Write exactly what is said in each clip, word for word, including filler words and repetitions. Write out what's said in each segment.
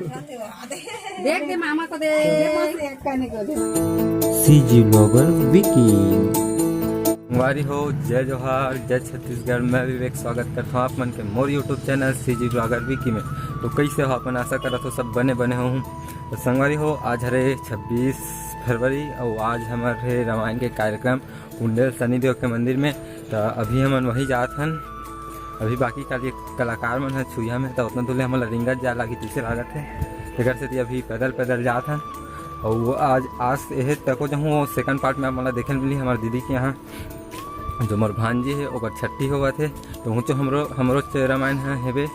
देख दे मामा को दे। CG blogger Vicky. संगवारी हो, जय जोहार, जय छत्तीसगढ़। मैं विवेक स्वागत करता हूँ आप मन के मोर YouTube channel CG blogger Vicky में। तो कैसे हो अपन? आशा करत हो सब बने बने हो। तो संगवारी हो, आज हरे छब्बीस फरवरी और आज हमर हे रामायण के कार्यक्रम कुंडेल शनिदेव के मंदिर में। त अभी हमन वहीं जात हन। अभी बाकी काली कलाकार मन ह छुइया में, त उतना दूर ले हमन ला रिंगत जाए लागी, जैसे लागत है। तेकर सेती अभी पैदल पैदल जात हन। और वो आज, आज एहे तको जहूँ, वो सेकंड पार्ट में आप मन ला देखे ल मिली हमर दीदी के यहाँ, जो मोर भांजी है, ओकर छट्ठी होवत है। तो ऊँचो हमरो, हमरो च-, रामायण ह हेबे।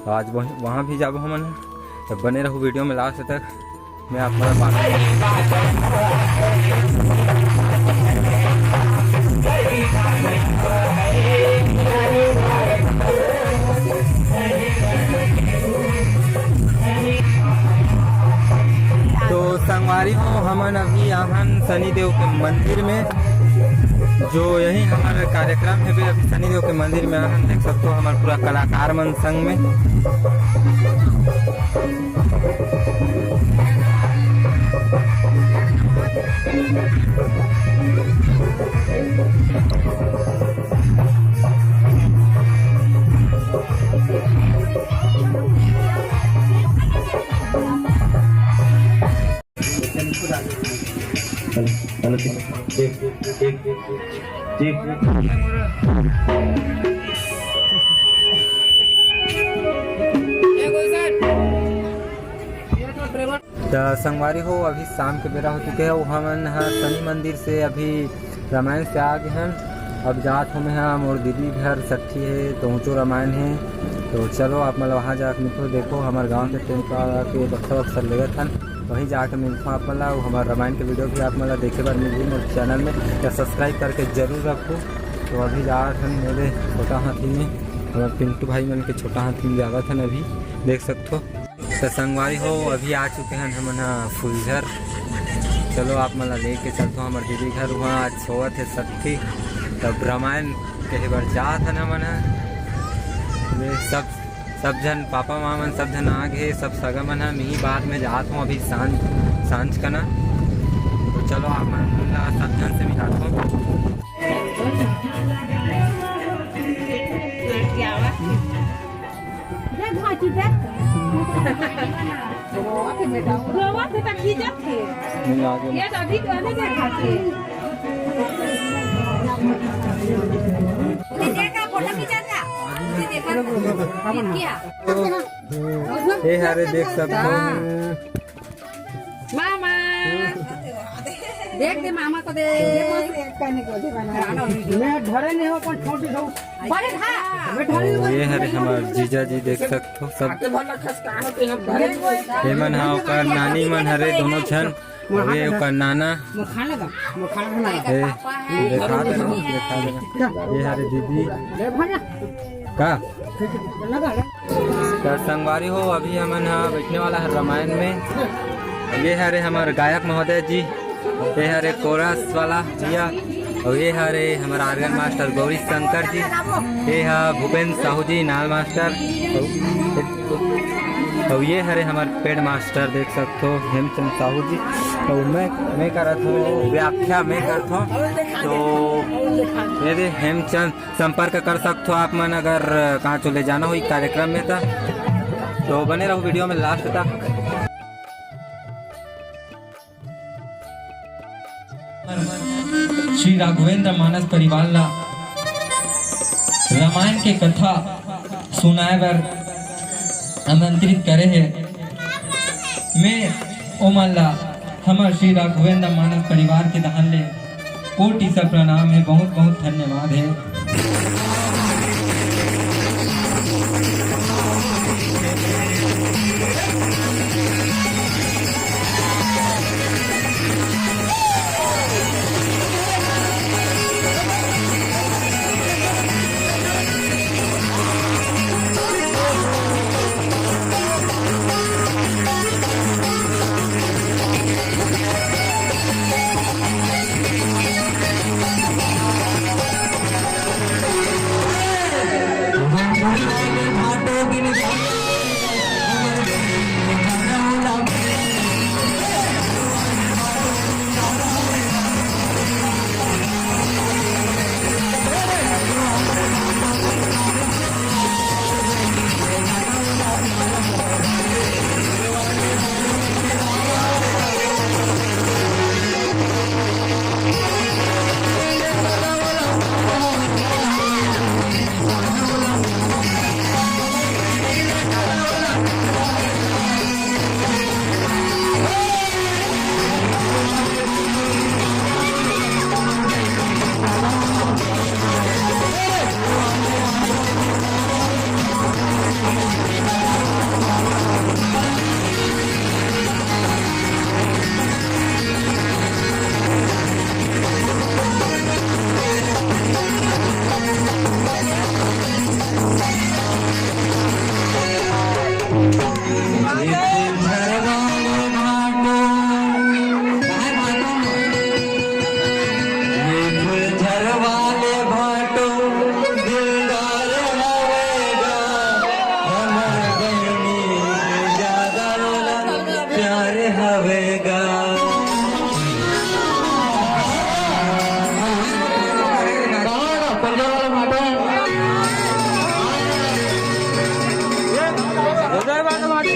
आज वह-, वहाँ भी जाबो हमन। तो बने रहू वीडियो में लास्ट तक। मैं आप मन ला बात तो संगवारी हो, हमन अभी आहन शनिदेव के मंदिर में, जो यही हमारा कार्यक्रम है, अभी शनिदेव के मंदिर में आहन। देख सकते हो हमारे पूरा कलाकार मन संग में। त संगवारी हो, अभी शाम के बेरा हो चुके हे। हमन ह शनि मंदिर से अभी रामायण से आ गे हन। अब जात हो मैं ह मोर दीदी घर, छट्ठी हे, तो ऊँचो रामायण हे। तो चलो, आप मन ल वहाँ जाके मिलथो। देखो, हमर गाँव के टेंट वाला के बक्सा वक्सा लेगत हन, वहीं जाके मिलथो आप मन ला। अउ हमर रामायण के वीडियो भी आप मन ला देखे बर मिलही मोर चैनल में, या सब्सक्राइब करके जरूर रखो। तो अभी जात हन मेरे छोटा हाथी में, हमर पिंटू भाई मन के छोटा हाथी में जावत हन अभी, देख सकथो। त संगवारी हो, अभी आ चुके हन हमन ह फुलझर। चलो, आप मन ला लेके चलथो हमर दीदी घर, वहाँ आज होवत हे छट्ठी। तब रामायण कहे बर जात हन हमन ह। ये सब, सब झन, पापा माँ मन सब झन आ गे, सब सगा मन ह। मैं ही बाद में जात हूँ अभी सांझ, सांझ कना। तो चलो, आप मन ला सब झन से मिलात हूँ। दे घाटी दे। रोवा थे बेटा, रोवा थे त खींचत थे। नहीं, आगे ये तो अभी कहने दे घाटी। दीदी का फोटो खींचा था। दीदी देखा था। क्या? ये हरे देख सकते हैं। मामा। देख दे मामा को दे। मैं धरे नहीं हो, अपन छोटी सा। बड़े था। मैं धरे नहीं हो। ये हरे हमार जीजा जी, देख सकते हो सब। आके भला खस कहाँ पे हम धरे नहीं हो। ये मन हा ओकर नानी मन हरे दोनों झन। अरे ओकर नाना। मुखान लगा, मुखान लगा। ए, दिखा दे ना, दिखा दे ना। ये हरे दीदी। अरे भला। का? लगा, लगा। त संगवारी हो, अभी हमन ह बैठने वाला है रामायण में। ये हरे हमर गायक महोदय जी, ये हरे कोरस वाला भैया, और ये हरे हमर ऑर्गन मास्टर गौरी शंकर जी, ये ह भूपेंद्र साहू जी नाल मास्टर, और ये हरे हमर पेड मास्टर, देख सकथो हेमचंद साहू जी, और मैं, मैं करत हूँ व्याख्या, मैं करत हूँ। तो ये दे हेमचंद संपर्क कर सकथो आप मन, अगर कहाँ चो ले जाना होही कार्यक्रम में त। तो बने रहो वीडियो में लास्ट तक। श्री राघवेंद्र मानस परिवार ला रामायण के कथा सुनाए बर आमंत्रित करे हे। मैं ओमन ला हमर श्री राघवेंद्र मानस परिवार के डहन ले कोटि सा प्रणाम हे, बहुत बहुत धन्यवाद हे।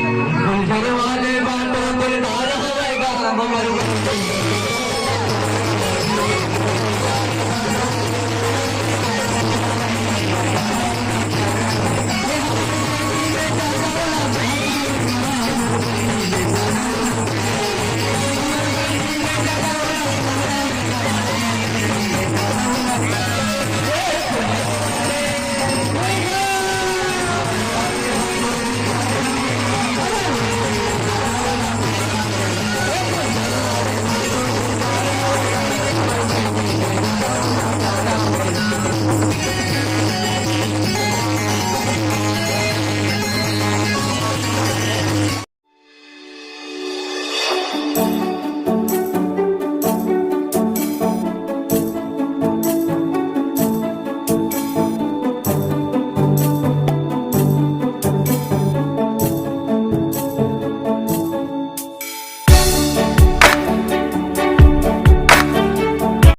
फुलझरी वाला